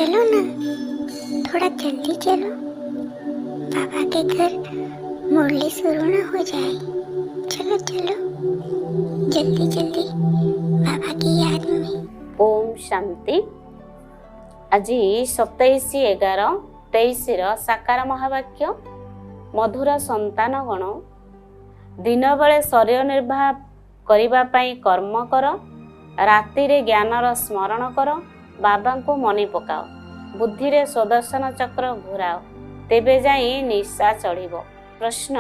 चलो ना, थोड़ा जल्दी चलो। बाबा के घर मुरली शुरू ना हो जाए। चलो चलो, जल्दी जल्दी, बाबा की याद में। ଓମ୍ ଶାନ୍ତି। ଆଜି 27/11/23ର ସାକାର ମହାବାକ୍ୟ। ମଧୁର ସନ୍ତାନଗଣ, ଦିନବେଳେ ଶରୀର ନିର୍ବାହ କରିବା ପାଇଁ କର୍ମ କର, ରାତିରେ ଜ୍ଞାନର ସ୍ମରଣ କର, ବାବାଙ୍କୁ ମନେ ପକାଅ, ବୁଦ୍ଧିରେ ସ୍ୱଦର୍ଶନ ଚକ୍ର ଘୁରାଅ, ତେବେ ଯାଇ ନିଶା ଚଢ଼ିବ। ପ୍ରଶ୍ନ,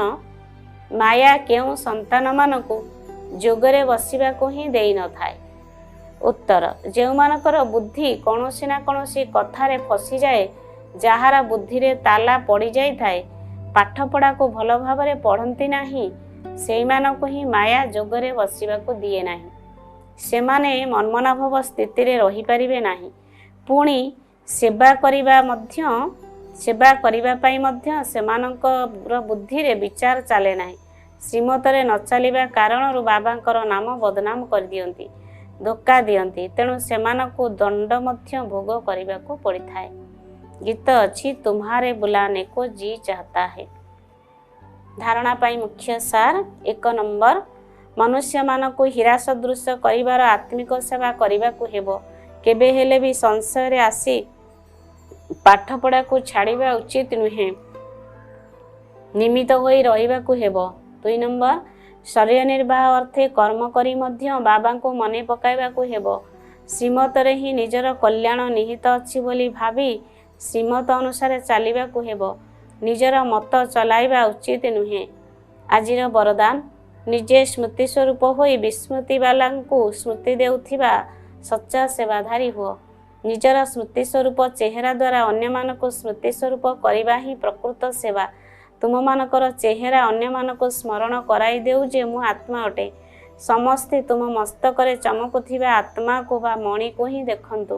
ମାୟା କେଉଁ ସନ୍ତାନମାନଙ୍କୁ ଯୋଗରେ ବସିବାକୁ ହିଁ ଦେଇନଥାଏ? ଉତ୍ତର, ଯେଉଁମାନଙ୍କର ବୁଦ୍ଧି କୌଣସି ନା କୌଣସି କଥାରେ ଫସିଯାଏ, ଯାହାର ବୁଦ୍ଧିରେ ତାଲା ପଡ଼ିଯାଇଥାଏ, ପାଠପଢ଼ାକୁ ଭଲ ଭାବରେ ପଢ଼ନ୍ତି ନାହିଁ, ସେଇମାନଙ୍କୁ ହିଁ ମାୟା ଯୋଗରେ ବସିବାକୁ ଦିଏ ନାହିଁ। ସେମାନେ ମନ୍ମନାଭବ ସ୍ଥିତିରେ ରହିପାରିବେ ନାହିଁ। ପୁଣି ସେବା କରିବା ପାଇଁ ମଧ୍ୟ ସେମାନଙ୍କର ବୁଦ୍ଧିରେ ବିଚାର ଚାଲେ ନାହିଁ। ଶ୍ରୀମତରେ ନ ଚାଲିବା କାରଣରୁ ବାବାଙ୍କର ନାମ ବଦନାମ କରିଦିଅନ୍ତି, ଧୋକା ଦିଅନ୍ତି। ତେଣୁ ସେମାନଙ୍କୁ ଦଣ୍ଡ ମଧ୍ୟ ଭୋଗ କରିବାକୁ ପଡ଼ିଥାଏ। ଗୀତ ଅଛି, "तुम्हारे बुलाने को जी चाहता है"। ଧାରଣା ପାଇଁ ମୁଖ୍ୟ ସାର। 1 ନମ୍ବର, ମନୁଷ୍ୟମାନଙ୍କୁ ହୀରା ସଦୃଶ କରିବାର ଆତ୍ମିକ ସେବା କରିବାକୁ ହେବ। କେବେ ହେଲେ ବି ସଂଶୟରେ ଆସି ପାଠପଢ଼ାକୁ ଛାଡ଼ିବା ଉଚିତ ନୁହେଁ। ନିମିତ୍ତ ହୋଇ ରହିବାକୁ ହେବ। 2 ନମ୍ବର, ଶରୀର ନିର୍ବାହ ଅର୍ଥେ କର୍ମ କରି ମଧ୍ୟ ବାବାଙ୍କୁ ମନେ ପକାଇବାକୁ ହେବ। ଶ୍ରୀମତରେ ହିଁ ନିଜର କଲ୍ୟାଣ ନିହିତ ଅଛି ବୋଲି ଭାବି ଶ୍ରୀମତ ଅନୁସାରେ ଚାଲିବାକୁ ହେବ। ନିଜର ମତ ଚଲାଇବା ଉଚିତ ନୁହେଁ। ଆଜିର ବରଦାନ, ନିଜେ ସ୍ମୃତି ସ୍ୱରୂପ ହୋଇ ବିସ୍ମୃତିବାଲାଙ୍କୁ ସ୍ମୃତି ଦେଉଥିବା ସଚ୍ଚା ସେବାଧାରୀ ହୁଅ। ନିଜର ସ୍ମୃତି ସ୍ୱରୂପ ଚେହେରା ଦ୍ୱାରା ଅନ୍ୟମାନଙ୍କୁ ସ୍ମୃତି ସ୍ୱରୂପ କରିବା ହିଁ ପ୍ରକୃତ ସେବା। ତୁମମାନଙ୍କର ଚେହେରା ଅନ୍ୟମାନଙ୍କୁ ସ୍ମରଣ କରାଇ ଦେଉ ଯେ ମୁଁ ଆତ୍ମା ଅଟେ। ସମସ୍ତେ ତୁମ ମସ୍ତକରେ ଚମକୁଥିବା ଆତ୍ମାକୁ ବା ମଣିକୁ ହିଁ ଦେଖନ୍ତୁ।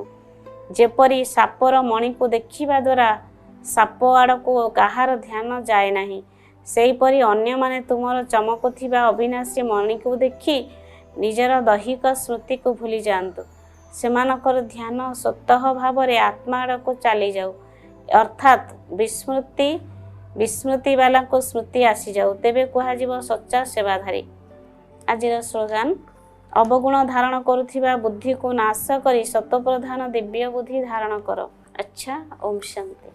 ଯେପରି ସାପର ମଣିକୁ ଦେଖିବା ଦ୍ୱାରା ସାପ ଆଡ଼କୁ କାହାର ଧ୍ୟାନ ଯାଏ ନାହିଁ, ସେହିପରି ଅନ୍ୟମାନେ ତୁମର ଚମକୁଥିବା ଅବିନାଶୀ ମଣିକୁ ଦେଖି ନିଜର ଦୈହିକ ସ୍ମୃତିକୁ ଭୁଲି ଯାଆନ୍ତୁ। ସେମାନଙ୍କର ଧ୍ୟାନ ସ୍ୱତଃ ଭାବରେ ଆତ୍ମା ଆଡ଼କୁ ଚାଲିଯାଉ, ଅର୍ଥାତ୍ ବିସ୍ମୃତିବାଲାଙ୍କୁ ସ୍ମୃତି ଆସିଯାଉ। ତେବେ କୁହାଯିବ ସଚ୍ଚା ସେବାଧାରୀ। ଆଜିର ସ୍ଲୋଗାନ, ଅବଗୁଣ ଧାରଣ କରୁଥିବା ବୁଦ୍ଧିକୁ ନାଶ କରି ସତୋପ୍ରଧାନ ଦିବ୍ୟ ବୁଦ୍ଧି ଧାରଣ କର। ଆଚ୍ଛା, ଓମ୍ ଶାନ୍ତି।